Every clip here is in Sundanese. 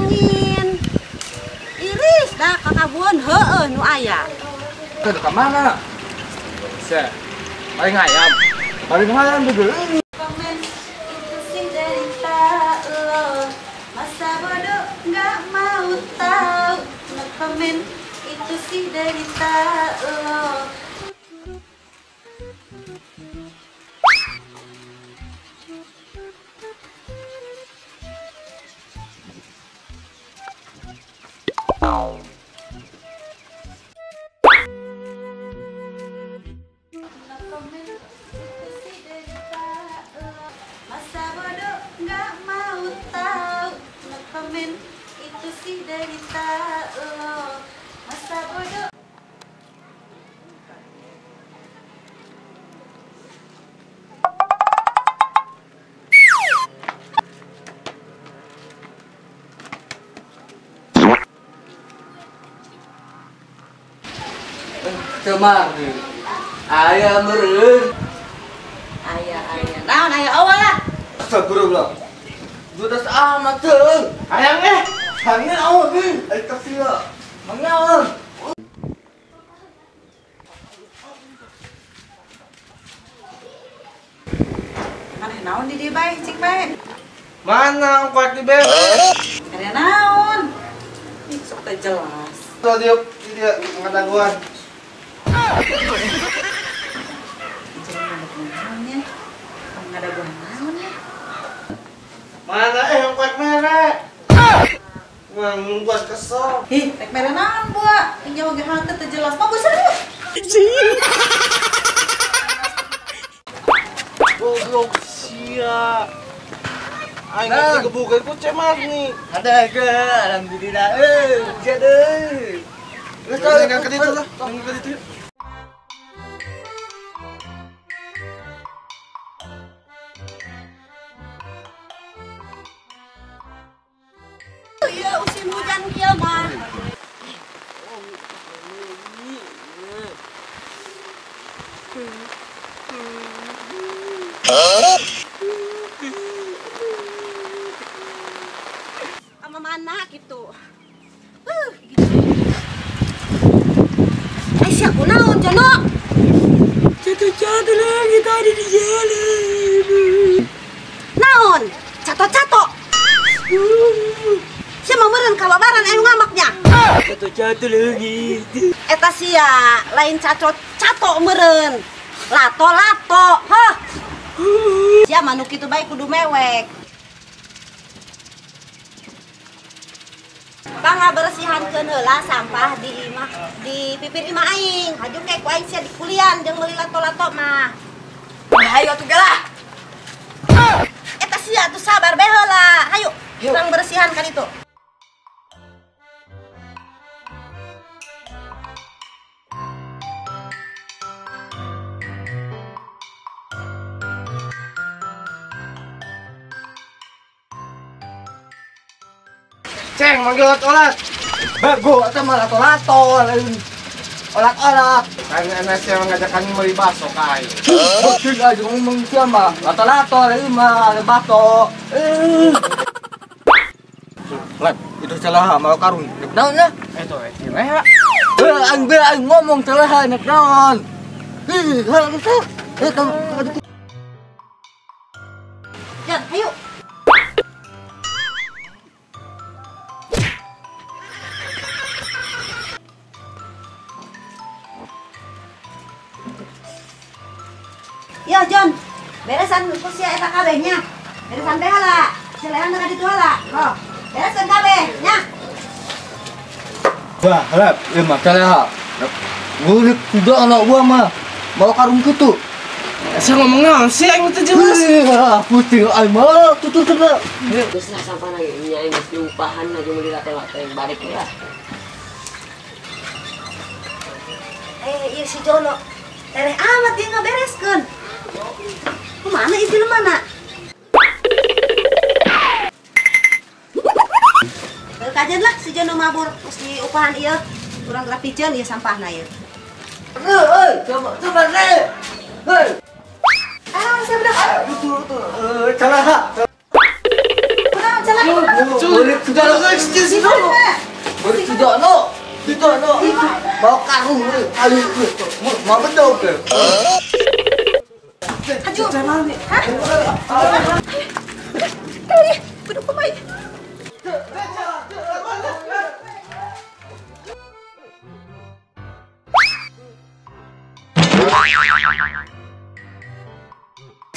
angin. Iris dah kakabuan heueuh nu aya. Teu ka mana? Se. Paling ayam. Paling ayam bener. Komen itu sih derita lo. Masa bodoh nggak mau tahu. Komen itu sih derita lo. Masa bodoh nggak mau tahu. Komen itu sih derita lo. Masa bodoh. Cemar ayah meren. Ayah ayah. Naon ayah awal lah. Astagfirullah. Judas amat tuh. Ayang eh. Hangnya awal nih. Ayo taksi lah. Hangnya awal. Aneh naon di dia bae cik bae. Mana ongkos di bae? Ada naon? Ih sok teh jelas. Tuh dia dia ngadaguan. Mana ongkos merah? Wah, kesel. Ih, rek merah naon buah? Yang jauh ge hanteu teu jelas. Mah geus serius. Goblok sia. Aing digebukeun ku Cemar nih. Ada ke alhamdulillah jadi. Geus tah ke ditu lah. Ke ditu. Iya, musim hujan kieu mah. Sama mana gitu. Gitu. Eh, sia kunaon Jono? Jatuh-jatuh lagi tadi di jalan. Naon? Cato-cato. Sia mah meureun kababaran anu ngamaknya. Jatuh-jatuh lagi. Eta sia lain caco-cato meureun. Lato-lato, hah. Sia mah nu kitu bae kudu mewek. Pangabersihankeun heula sampah di imah di pipir imah aing. Haju ke ku aing sia di kulian jeung meuli lato-lato mah. Hayu atuh gelah. Eta sia atuh sabar bae heula. Hayu, urang bersihan kan itu. Ceng, manggil olat-olat. Bago, atau malah lato-lato, lain olat-olat. Kan enak yang mengajarkan beli bakso kai. Betul aja ngomong siapa? Lato-lato, lain mah ada bakso. Lep, itu salah mau karung. Nek naon ya? Itu leha. Aing aing ngomong salah nek naon. Ih, hal itu. Kamu. Jan, ayo. Yo John, beresan ku sia eta kabeh nya. Beresan teh heula. Selehan ka ditu heula. Oh, beresan kabeh nya. Wah, lep, ieu mah salah. Ngulik kuda anak gua mah. Mau karung kitu. Saya ngomong naon sih aing teu jelas. Putih aing mah tutur kena. Geus lah sampah lagi nya aing geus diupahan aja meuli lato-lato yang balik ya. Ieu si Jono. Tereh amat dia ngabereskeun. Kemana itu mana? Kajian lah si Jono mabur terus diupahan ieu kurang rapijeun ieu sampahna ieu. Heuh, coba coba deh. Heuh. Ah, saya udah. Itu itu salah. Kunaon salah? Balik sudah si Dono. Balik sudah no. Si Dono. Mau karung ayo mau bedog. Aju. Hah? Ayo, kudu kumaha.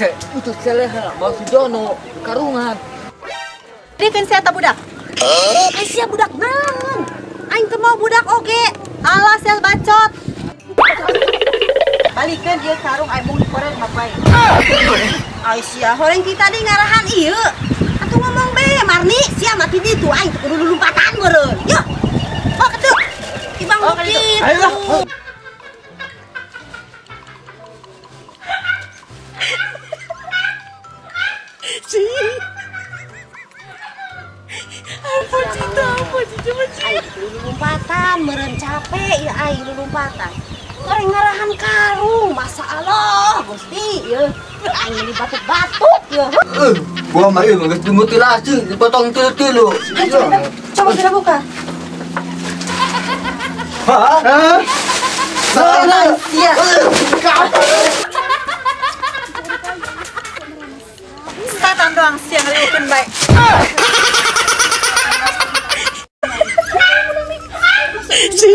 Cek, itu seleha bawa si Dono karungan. Dikeun sia ta budak. Ai sia budak naon? Aing teu mau budak oge. Alah sel bacot. Balikeun ieu karung aing mung dikoreng mah bae. Ai sia horeng kita tadi ngarahan ieu. Atuh ngomong be marni sia mati ditu aing teu kudu lulumpatan meureun. Yo. Oh ketu. Ibang bukit. Ayo lah. Apa cita, apa cita, aing lulumpatan, meureun capek ya aing lulumpatan. Goreng ngarahan karung, masa Allah, Gusti ieu. Aing ini batuk-batuk ya. Gua mah ieu geus dimutilasi, dipotong tilu-tilu. Coba kita buka. Hah? Salah sia. Setan doang sia ngeliukeun bae. Si.